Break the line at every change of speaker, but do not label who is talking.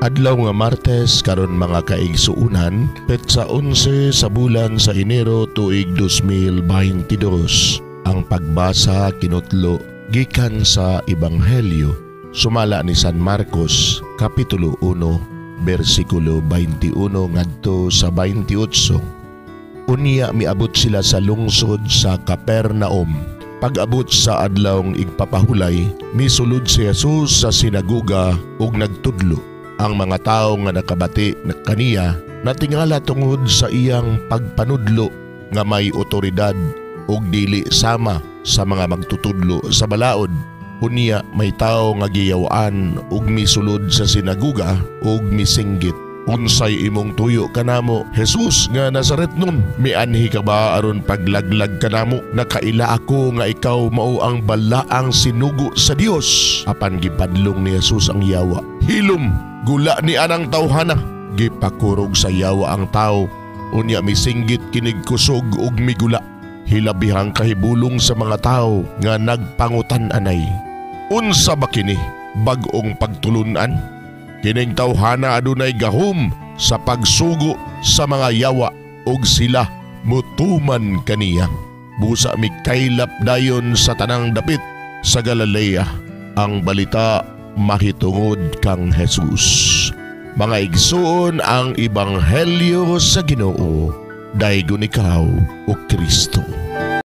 Adlaw nga Martes karon, mga kaigsuunan, petsa 11 sa bulan sa Enero, tuig 2022. Ang pagbasa kinutlo gikan sa Ebanghelyo sumala ni San Marcos, Kapitulo 1, bersikulo 21 ngadto sa 28. Unya miabot sila sa lungsod sa Capernaum. Pag-abot sa Adlawng Igpapahulay, misulod si Jesus sa sinaguga ug nagtudlo. Ang mga tawo nga nakabati na kaniya natingala tungod sa iyang pagpanudlo nga may otoridad ug dili sama sa mga magtutudlo sa balaod. Unya may tawo nga giyawaan ug misulod sa sinaguga ug misinggit, "Unsay imong tuyo kanamo, Jesus nga Nazaretnon? Mianhi ka ba aron paglaglag kanamo? Nakaila ako nga ikaw mao ang balaang sinugo sa Dios." Apan gipadlong ni Jesus ang yawa. "Hilom, gula ni anang tawhana." Gipakurog sa yawa ang tao. Unya misinggit kinig kusog ug migula. Hilabihang kahibulong sa mga tao nga nagpangutan-anay, "Unsa ba kini? Bag-ong pagtulunan? Kining tawhana adunay gahom sa pagsugo sa mga yawa ug sila mutuman kaniya." Busa mikaylap dayon sa tanang dapit sa Galilea ang balita mahitungod kang Jesus. Mga igsuon, ang ebanghelyo sa Ginoo. Daygon ikaw, o Kristo.